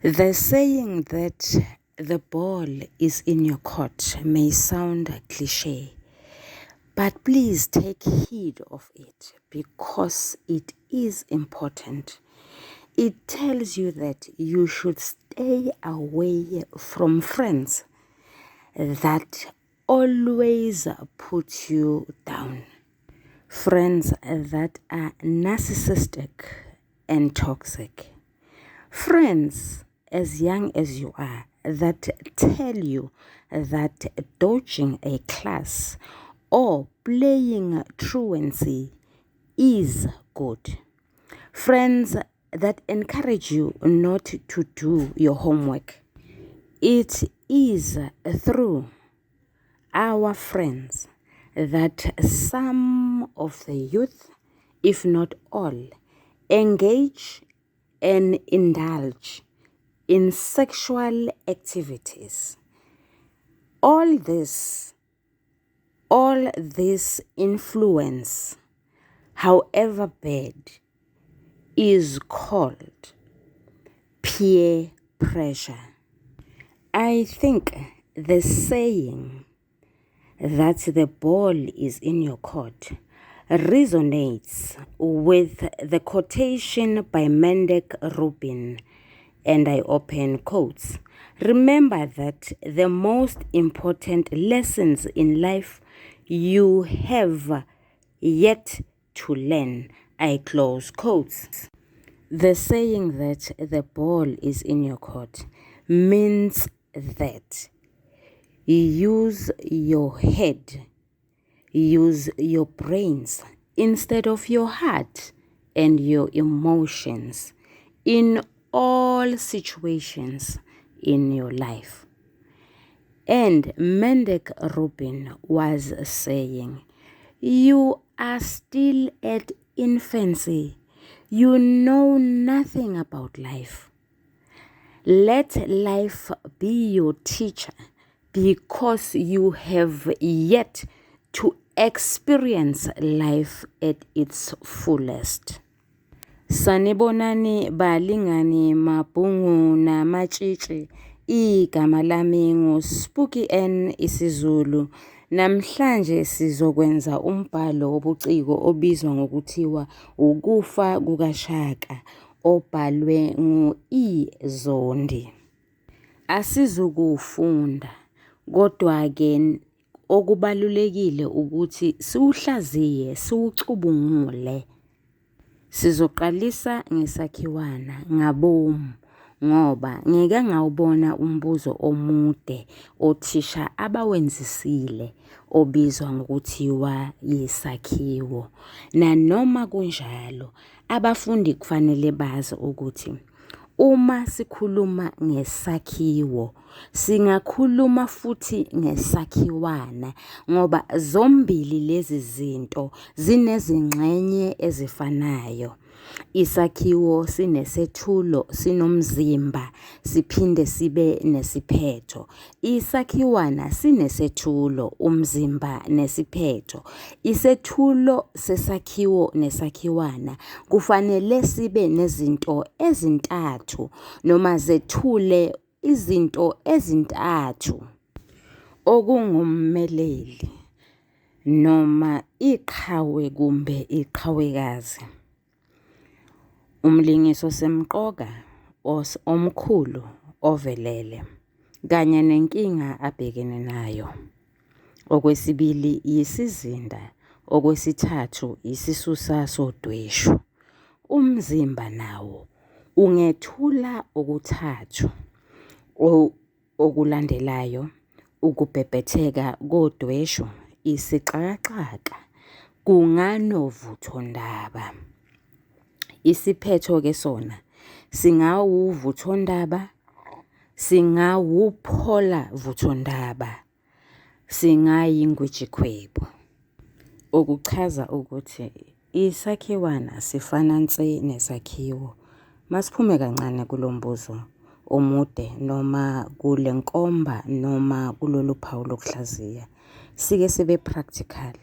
The saying that the ball is in your court may sound cliche, but please take heed of it because it is important. It tells you that you should stay away from friends that always put you down. Friends that are narcissistic and toxic. Friends as young as you are that tell you that dodging a class or playing truancy is good. Friends that encourage you not to do your homework. It is through our friends that some of the youth, if not all, engage and indulge in sexual activities. All this, all this influence, however bad, is called peer pressure. I think the saying that the ball is in your court resonates with the quotation by Mendek Rubin, and I open quotes. Remember that the most important lessons in life you have yet to learn. I close quotes. The saying that the ball is in your court means that use your head, use your brains instead of your heart and your emotions in all situations in your life. And Mendek Rubin was saying, you are still at infancy. You know nothing about life. Let life be your teacher because you have yet to experience life at its fullest. Sanibonani balingani mabhungu namatshitshi. Igama lami nguSpooky N isiZulu. Namhlanje sizokwenza umbhalo wobuciko obizwa ngokuthiwa Ukufa kukaShaka obhalwe ngu-E Zondi. Asizukuwufunda kodwa-ke okubalulekile ukuthi siwuhlaziye siwucubungule. Sizoqalisa ngesakhiwana ngabomu ngoba ngike ngawubona umbuzo omude othisha abawenzisile obizwa ngokuthiwa yisakhiwo. Nanoma kunjalo, abafundi kufanele bazi ukuthi uma sikhuluma ngesakhiwo singakhuluma futhi ngesakhiwana ngoba zombili lezi zinto zinezingxenye ezifanayo. Isakhiwo sinesethulo, sinomzimba, siphinde sibe nesiphetho. Isakhiwana sinesethulo, umzimba nesiphetho. Isethulo sesakhiwo nesakhiwana kufanele sibe nezinto ezintathu noma zethule izinto ezintathu okungummeleli noma iqhawe kumbe iqhawekazi. Umlingisi osemqoka omkhulu ovelele kanye nenkinga abhekene nayo. Okwesibili yisizinda, okwesithathu isisusa sodweshu. Umzimba nawo ungethula okuthathu okulandelayo ukubhebhetheka kodweshu, isixakaxaka kunganovuthondaba. Isiphetho-ke sona singawuvuthondaba, singawuphola vuthondaba, singayingwijikhwebu. Okuchaza ukuthi isakhiwana sifana nse nesakhiwo. Masiphume kancane kulo mbuzo omude noma kule nkomba noma kulolu phawu lokuhlaziya. Sike sibe practical.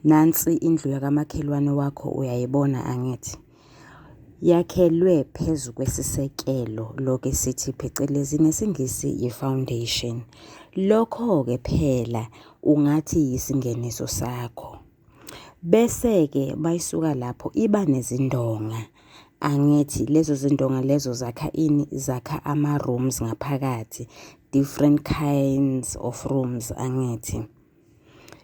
Nansi indlu yakamakhelwane wakho uyayibona angithi? Yakhelwe phezu kwesisekelo lokhu esithi phecelezi ngesiNgisi yi-foundation. Lokho-ke phela ungathi yisingeniso sakho. Bese-ke mayisuka lapho iba nezindonga. Angithi lezo zindonga lezo zakha ini? Zakha ama-rooms ngaphakathi, different kinds of rooms angithi.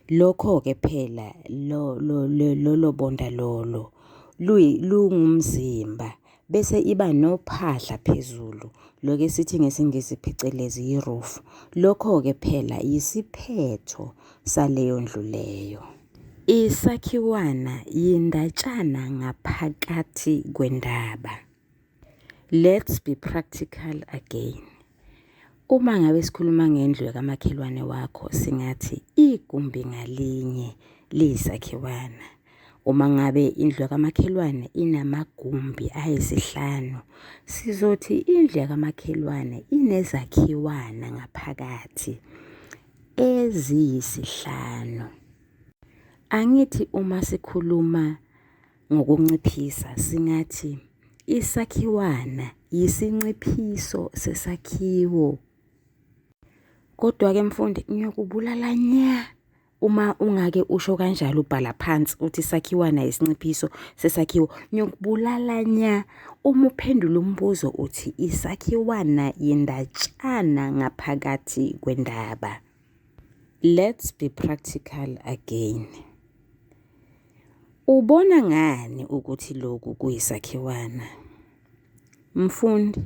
Lokho-ke phela lolo bonda lolo lungumzimba bese iba nophahla phezulu lokhu esithi ngesiNgisi phecelezi yi-roof. Lokho-ke phela yisiphetho saleyo ndlu leyo. Isakhiwana yindatshana ngaphakathi kwendaba. Let's be practical again. Uma ngabe sikhuluma ngendlu yakamakhelwane wakho singathi igumbi ngalinye liyisakhiwana. Uma ngabe indlu yakamakhelwane inamagumbi ayisihlanu, sizothi indlu yakamakhelwane inezakhiwana ngaphakathi eziyisihlanu. Angithi uma sikhuluma ngokunciphisa singathi isakhiwana yisinciphiso sesakhiwo. Kodwa-ke mfundi ngiyokubulala nya uma ungake usho kanjalo ubhala phansi uthi isakhiwana yisinciphiso sesakhiwo. Ngiyokubulala nya uma uphendula umbuzo uthi isakhiwana yindatshana ngaphakathi kwendaba. Let's be practical again. Ubona ngani ukuthi lokhu kuyisakhiwana? Mfundi,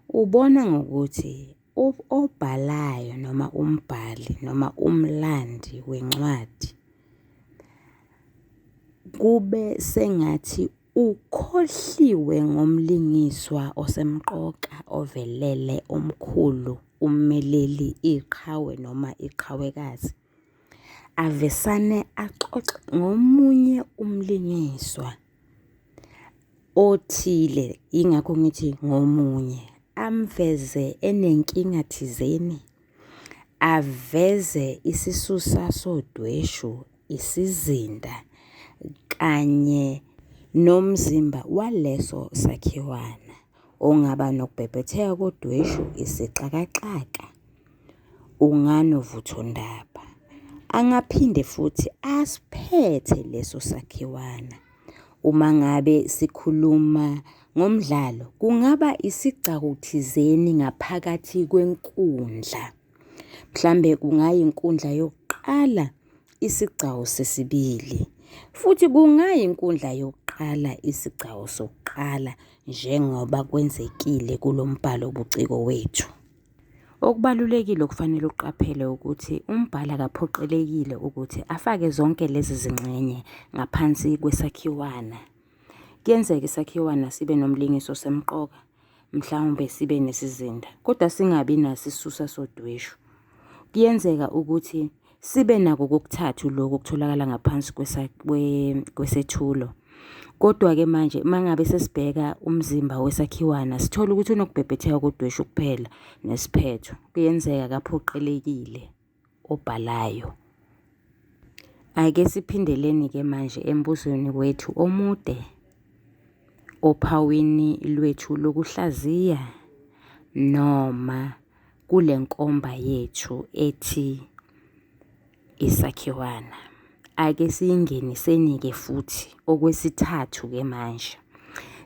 ubona ngokuthi obhalayo noma umbhali noma umlandi wencwadi kube sengathi ukhohliwe ngomlingiswa osemqoka ovelele omkhulu ummeleli iqhawe noma iqhawekazi. Avesane axoxe ngomunye umlingiswa othile, yingakho ngithi ngomunye, amveze enenkinga thizeni, aveze isisusa sodweshu, isizinda kanye nomzimba waleso sakhiwana ongaba nokubhebhetheka kodweshu, isixakaxaka unganovuthondaba. Angaphinde futhi asiphethe leso sakhiwana. Uma ngabe sikhuluma ngomdlalo, kungaba isigcawu thizeni ngaphakathi kwenkundla. Mhlambe kungayinkundla yokuqala isigcawu sesibili futhi kungayinkundla yokuqala isigcawu sokuqala njengoba kwenzekile kulo mbhalo buciko wethu. Okubalulekile okufanele uqaphele ukuthi umbhali akaphoqelekile ukuthi afake zonke lezi zingxenye ngaphansi kwesakhiwana. Kuyenzeka isakhiwana sibe nomlingiso osemqoka, mhlawumbe sibe nesizinda, kodwa singabi naso isisusa sodweshu. Kuyenzeka ukuthi Sibe nako kokuthathu lokhu okutholakala ngaphansi kwesethulo. Kodwa-ke manje uma ngabe sesibheka umzimba wesakhiwana sithola ukuthi unokubhebhetheka kodweshu kuphela nesiphetho. Kuyenzeka akaphoqelekile obhalayo. Ake siphindeleni-ke manje embuzweni wethu omude ophawini lwethu lokuhlaziya noma kule nkomba yethu ethi isakhiwana. Ake siyingeniseni-ke futhi okwesithathu-ke manje.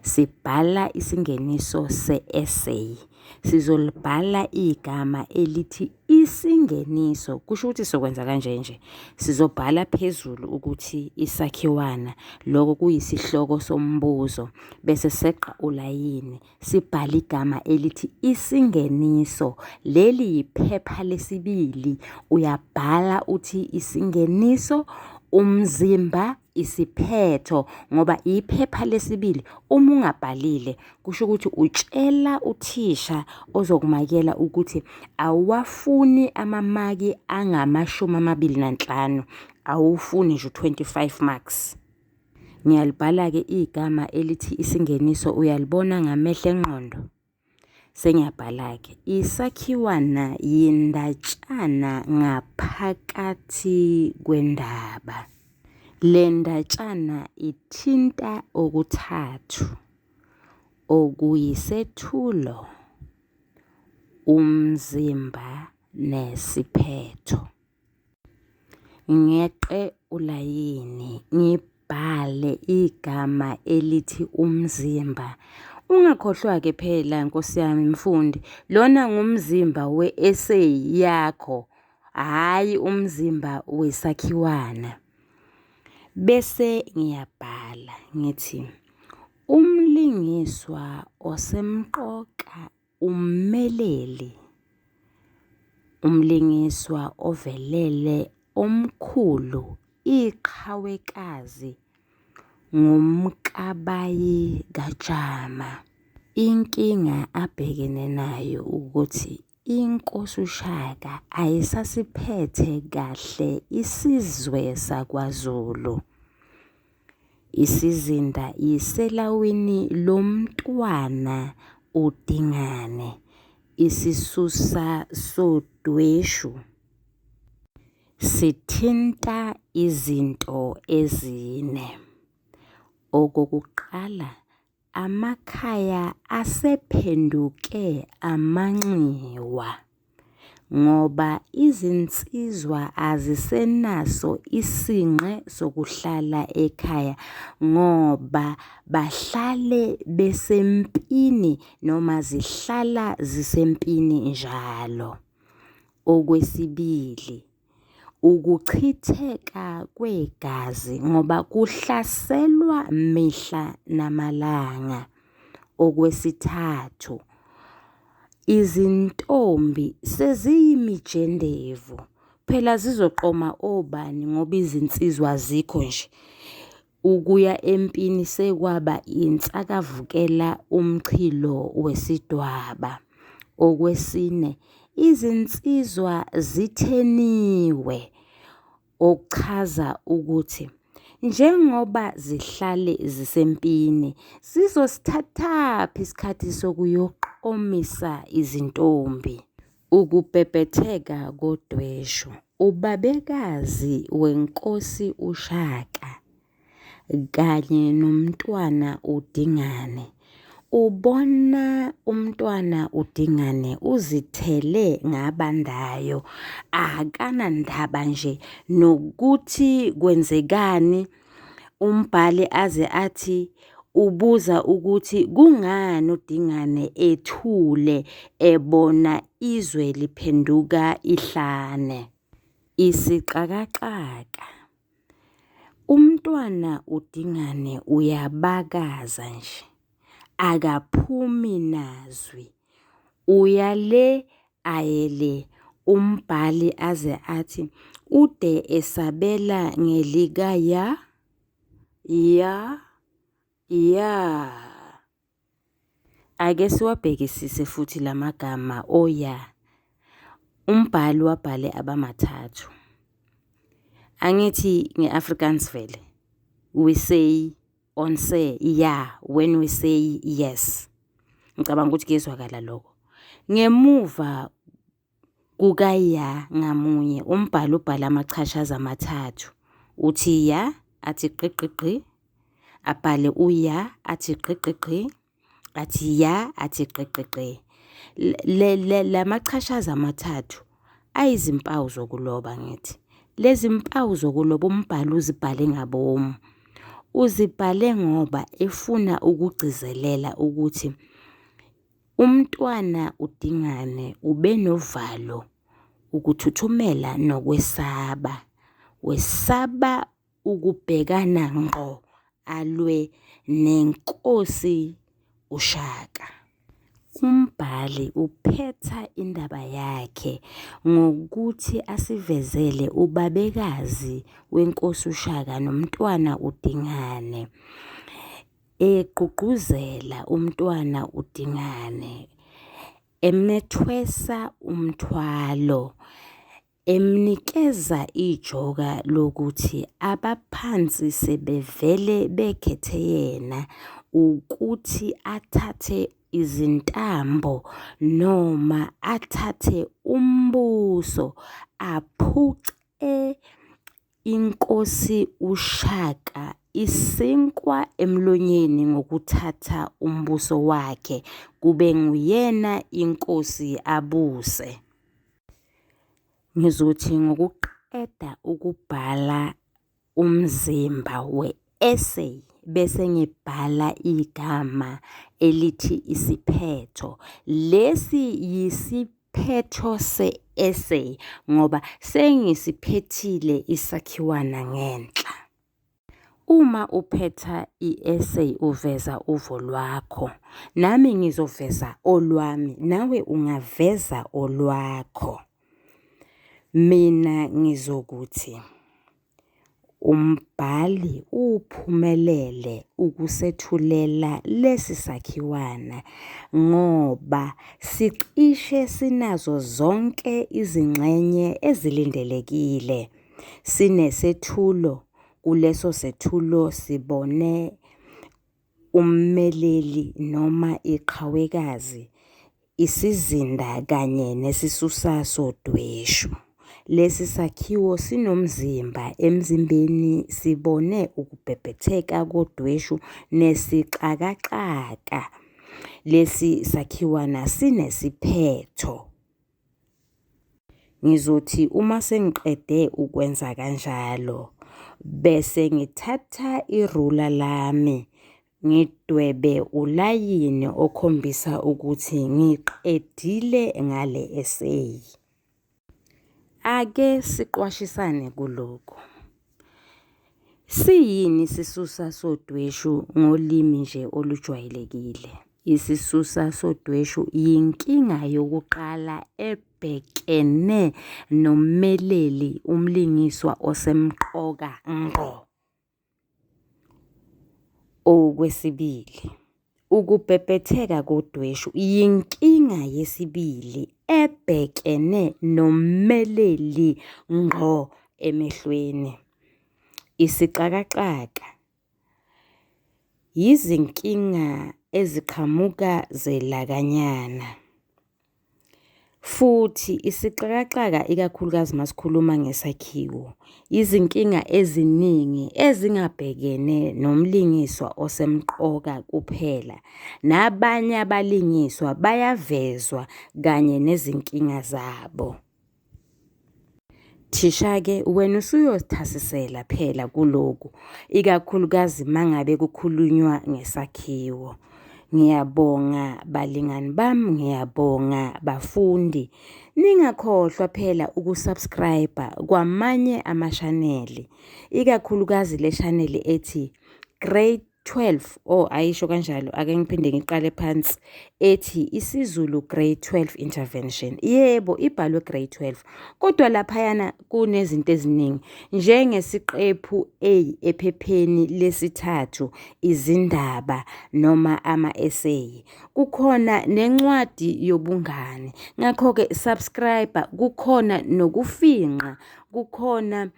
Sibhala isingeniso se-essay. Sizolibhala igama elithi isingeniso. Kusho ukuthi sokwenza kanje nje. Sizobhala phezulu ukuthi isakhiwana, lokho kuyisihloko sombuzo, bese seqa ulayini. Sibhale igama elithi isingeniso. Leli yiphepha lesibili. Uyabhala uthi isingeniso, umzimba, isiphetho ngoba iphepha lesibili uma ungabhalile kusho ukuthi utshela uthisha ozokumakela ukuthi awuwafuni amamaki angama-25, awufuni nje u-25 marks. Ngiyalibhala-ke igama elithi isingeniso uyalibona ngamehlo engqondo? Sengiyabhala-ke. Isakhiwana yindatshana ngaphakathi kwendaba. Le ndatshana ithinta okuthathu. okuyisethulo, umzimba nesiphetho. Ngeqe ulayini ngibhale igama elithi umzimba. Ungakhohlwa-ke phela nkosi yami mfundi, lona ngumzimba we-essay yakho, hhayi umzimba wesakhiwana. Bese ngiyabhala ngithi umlingiswa osemqoka ummeleli, umlingiswa ovelele omkhulu iqhawekazi nguMkabayi kaJama. Inkinga abhekene nayo ukuthi iNkosi uShaka ayisasiphethe kahle isizwe sakwaZulu. Isizinda yiselawini loMntwana uDingane, isisusa sodweshu sithinta izinto ezine. Okokuqala, amakhaya asephenduke amanxiwa ngoba izinsizwa azisenaso isinqe sokuhlala ekhaya ngoba bahlale besempini noma zihlala zisempini njalo. Okwesibili, ukuchitheka kwegazi ngoba kuhlaselwa mihla namalanga. Okwesithathu, izintombi seziyimijendevu, phela zizoqoma obani ngoba izinsizwa azikho nje. Ukuya empini sekwaba insakavukela umchilo wesidwaba. Okwesine, izinsizwa zitheniwe, okuchaza ukuthi njengoba zihlale zisempini zizosithathaphi isikhathi sokuyoqomisa izintombi. Ukubhebhetheka kodweshu, ubabekazi weNkosi uShaka kanye noMntwana uDingane ubona uMntwana uDingane uzithele ngabandayo akanandaba nje nokuthi kwenzekani. Umbhali aze athi ubuza ukuthi kungani uDingane ethule ebona izwe liphenduka ihlane. Isixakaxaka. Umntwana uDingane uyabakaza nje, akaphumi nazwi. Uya le aye le, umbhali aze athi ude esabela ngelika ya, ya, ya. Ake siwabhekisise futhi la magama oya. Umbhali wabhale abamathathu. Angithi nge-Afrikaans vele we say on say ya when we say yes. Ngicabanga ukuthi kuyezwakala lokho. Ngemuva kuka-ya ngamunye umbhali ubhala amachashaza amathathu. Uthi ya athi gqi gqi gqi, abhale uya athi gqi gqi gqi, athi ya athi gqi gqi gqi. La machashaza amathathu ayizimpawu zokuloba ngithi. Lezi mpawu zokuloba umbhali uzibhale ngabomu. Uzibhale ngoba efuna ukugcizelela ukuthi Umntwana uDingane ubenovalo, ukuthuthumela nokwesaba. Wesaba ukubhekana ngqo alwe nenkosi uShaka. Umbhali uphetha indaba yakhe ngokuthi asivezele ubabekazi wenkosi uShaka nomntwana uDingane. Egqugquzela uMntwana uDingane, emethwesa umthwalo, emnikeza ijoka lokuthi abaphansi sebevele bekhethe yena ukuthi athathe izintambo noma athathe umbuso aphuce iNkosi uShaka isinkwa emlonyeni ngokuthatha umbuso wakhe kube nguyena inkosi abuse. Ngizothi ngokuqeda ukubhala umzimba we-essay bese ngibhala igama elithi isiphetho. Lesi yisiphetho se-essay ngoba sengisiphethile isakhiwana ngenhla. Uma uphetha i-essay uveza uvo lwakho, nami ngizoveza olwami, nawe ungaveza olwakho. Mina ngizokuthi umbhali uphumelele ukusethulela lesi sakhiwana ngoba sicishe sinazo zonke izingxenye ezilindelekile. Sinesethulo, kuleso sethulo sibone ummeleli noma iqhawekazi, isizinda kanye nesisusa sodweshu. Lesi sakhiwo sinomzimba, emzimbeni sibone ukubhebhetheka kodweshu nesixakaxaka. Lesi sakhiwana sinesiphetho. Ngizothi uma sengiqede ukwenza kanjalo bese ngithatha irula lami ngidwebe ulayini okhombisa ukuthi ngiqedile ngale eseyi. Ake siqwashisane kulokhu. Siyini isisusa sodweshu ngolimi nje olujwayelekile? Isisusa sodweshu yinkinga yokuqala ebhekene nommeleli umlingiswa osemqoka ngqo. Okwesibili, ukubhebhetheka kodweshu yinkinga yesibili ebhekene nommeleli ngqo emehlweni. Isixakaxaka yizinkinga eziqhamuka zelakanyana. Futhi isixakaxaka ikakhulukazi masikhuluma ngesakhiwo, izinkinga eziningi ezingabhekene nomlingiswa osemqoka kuphela, nabanye abalingiswa bayavezwa kanye nezinkinga zabo. Thisha-ke wena usuyothasisela phela kuloku, ikakhulukazi mangabe kukhulunywa ngesakhiwo. Ngiyabonga balingani bami, ngiyabonga bafundi. Ningakhohlwa phela ukusubscribe kwamanye amashaneli, ikakhulukazi le shaneli ethi Grade 12 oh ayisho kanjalo ake ngiphinde ngiqale phansi ethi isiZulu grade 12 intervention. Yebo, ibhalwe grade 12 kodwa laphayana kunezinto eziningi njengesiqephu A ephepheni lesithathu izindaba noma ama-essay. Kukhona nencwadi yobungani. Ngakho-ke subscribe kukhona nokufingqa kukhona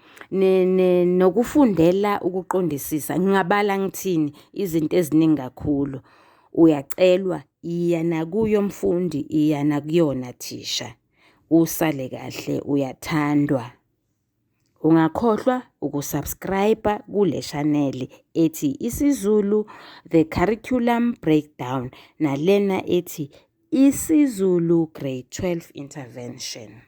nokufundela ukuqondisisa. Ngingabala ngithini izinto eziningi kakhulu. Uyacelwa iya nakuyo mfundi, iya nakuyona thisha. Usale kahle uyathandwa. Ungakhohlwa ukusubscribe kule shaneli ethi isiZulu The Curriculum Breakdown nalena ethi isiZulu Grade 12 Intervention.